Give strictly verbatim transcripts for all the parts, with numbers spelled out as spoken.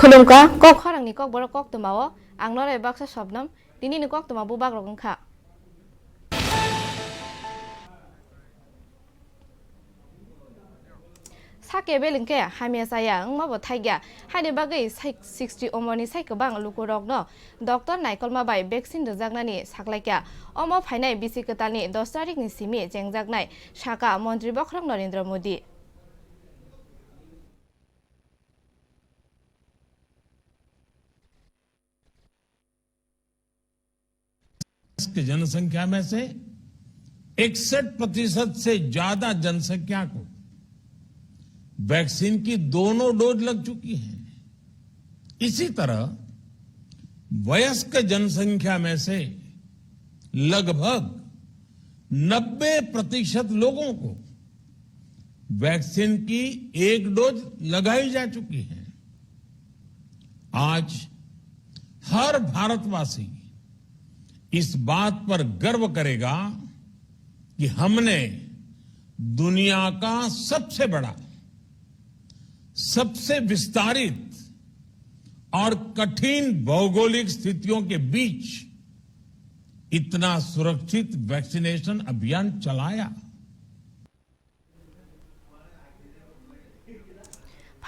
Khulumkha, kok khorangni kokborok koktwmao ang Norai Baksa Sobnam, tinini koktwma bubagrok wngkha. Sa kebel hwnkhe hamya chaya wngmabo thaikya, haini bagwi sai-, sixty omorni sai kwbang lukurokno doctor naikolma bai vaccine rwjaknani saklaikha. Omo phainai bisi kwtalni dos tarikni simi chengjaknai, sakha Montri Bokhorok Narendra Modi. जनसंख्या में से इकसठ प्रतिशत से ज्यादा जनसंख्या को वैक्सीन की दोनों डोज लग चुकी है। इसी तरह वयस्क जनसंख्या में से लगभग नब्बे प्रतिशत लोगों को वैक्सीन की एक डोज लगाई जा चुकी है। आज हर भारतवासी इस बात पर गर्व करेगा कि हमने दुनिया का सबसे बड़ा, सबसे विस्तारित और कठिन भौगोलिक स्थितियों के बीच इतना सुरक्षित वैक्सीनेशन अभियान चलाया।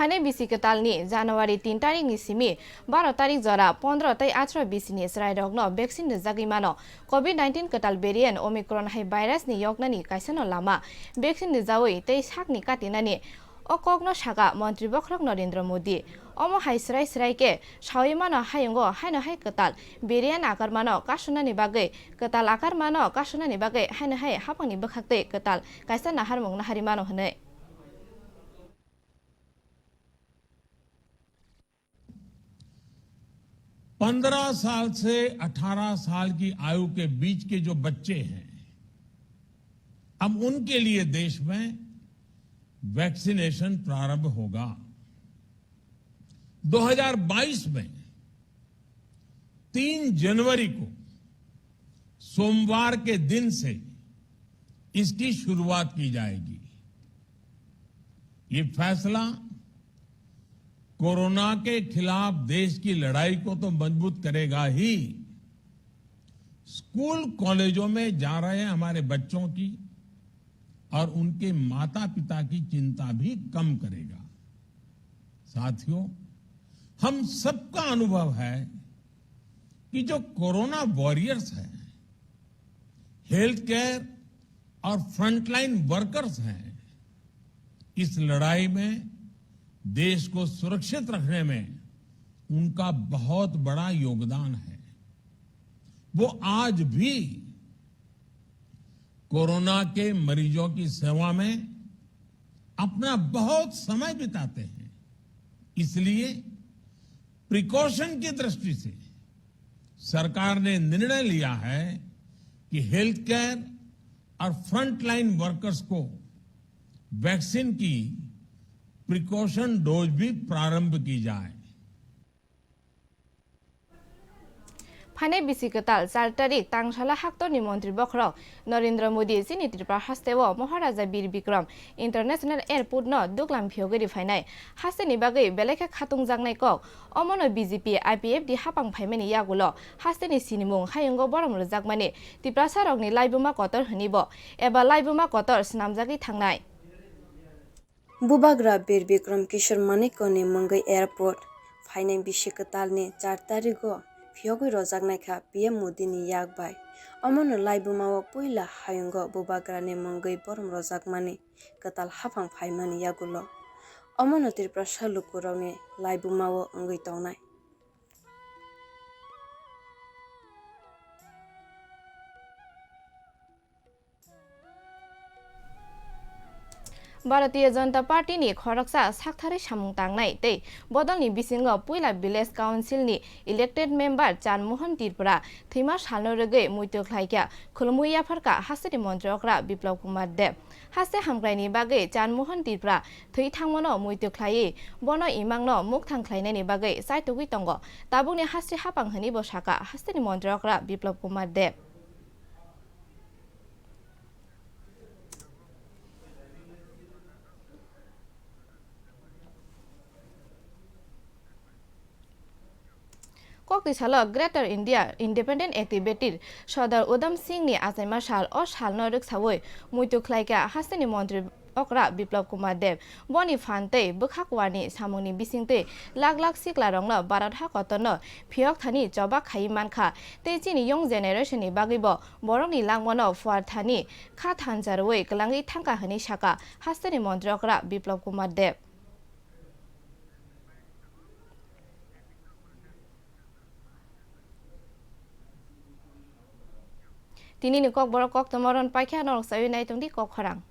Phainai bisi kwtalni January tin tarikni simi baro tarik jora pondro tei atharoh bisini chwrairokno vaccine rwjagwi mano. Covid nineteen kwtal variant Omicron hai virusni yoknani kaisano lama vaccine rwjawi tei sakni katinani. O kokno sakha Montri Bokhorok Narendra Modi. Omo hai srai srai khe saui mano hayungo haino hai kwtal variant akormano kasunani bagwi, kwtal akormano kasunani bagwi haino hai haphangni bwkhaktwi kwtal kaisa naharmung nahari mano hwnwi. पन्द्रह साल से अठारह साल की आयु के बीच के जो बच्चे हैं, अब उनके लिए देश में वैक्सीनेशन प्रारंभ होगा। दो हज़ार बाईस में तीन जनवरी को सोमवार के दिन से इसकी शुरुआत की जाएगी। ये फैसला कोरोना के खिलाफ देश की लड़ाई को तो मजबूत करेगा ही, स्कूल कॉलेजों में जा रहे हमारे बच्चों की और उनके माता-पिता की चिंता भी कम करेगा। साथियों, हम सबका अनुभव है कि जो कोरोना वॉरियर्स हैं, हेल्थ केयर और फ्रंटलाइन वर्कर्स हैं, इस लड़ाई में देश को सुरक्षित रखने में उनका बहुत बड़ा योगदान है। वो आज भी कोरोना के मरीजों की सेवा में अपना बहुत समय बिताते हैं। इसलिए प्रिकॉशन की दृष्टि से सरकार ने निर्णय लिया है कि हेल्थ केयर और फ्रंटलाइन वर्कर्स को वैक्सीन की प्रिकॉशन डोज भी प्रारंभ की जाए। Phainai bisi kwtal char tarik tangsala haktorni Montri Bokhorok Narendra Modi chini Tripura hasteo Maharaja Bir Bikram International Airport no duglam phiyogwi riphainai. Hasteni bagwi belai khe khatungjaknai kok. Omono B J P I P F T haphang phaimani yagulo hasteni sinimung hayungo borom rwjakmani Tiprasarokni laibuma kotor hwnibo eba laibuma kotor swnamjagwi thangnai. Bubagra Bir Bikram Kishore Manikya ni mungwi airport phainai bisi kwtal ni char tarigo phiyogwi rojaknaikha P M Modi ni yak bai. Omono laibuma o puila hayungo Bubagra ni mungwi borom rojakmani kwtal haphang phaimani yagulo. Omono Tiprasa lukurokni laibuma o wngwi tongnai. Bharatiya Janata Party ni khoroksa saktharwi samung tangnai tei bodolni bisingo puila Village Council ni elected member Chan Mohan Tripura thwima salno rwgwi muitu khlaikha, khulumwi yapharkha hasteni montri okra Biplab Kumar Deb. Haste hamkraini bagwi Chan Mohan Tripura thwi thangmano muitu khlaiwi bono imangno mukthang khlainani bagwi chaitugwi tongo. Tabukni haste hapang hwnwi bo sakha hasteni montri okra Biplab Kumar Deb. Twi salo Greater India Independent Activity Sardar Udham Singh ni achaima sal o salno rwksawi muitu khlaikha hasteni montri okra Biplab Kumar Deb. Boni phan tei bwkha kuarni samungni bisingtwi lak lak siklarokno Bharat ha kotorno phiyok thani choba khaiwi mankha tei chini young generation ni bagwibo borokni langmano phuar thani kha thansa rwui kwlangwi thangkha hwnwi sakha hasteni montri okra Biplab Kumar Deb. Tinini kokborok koktwma ron paikha, norok sawi nai tongdi kok khorang.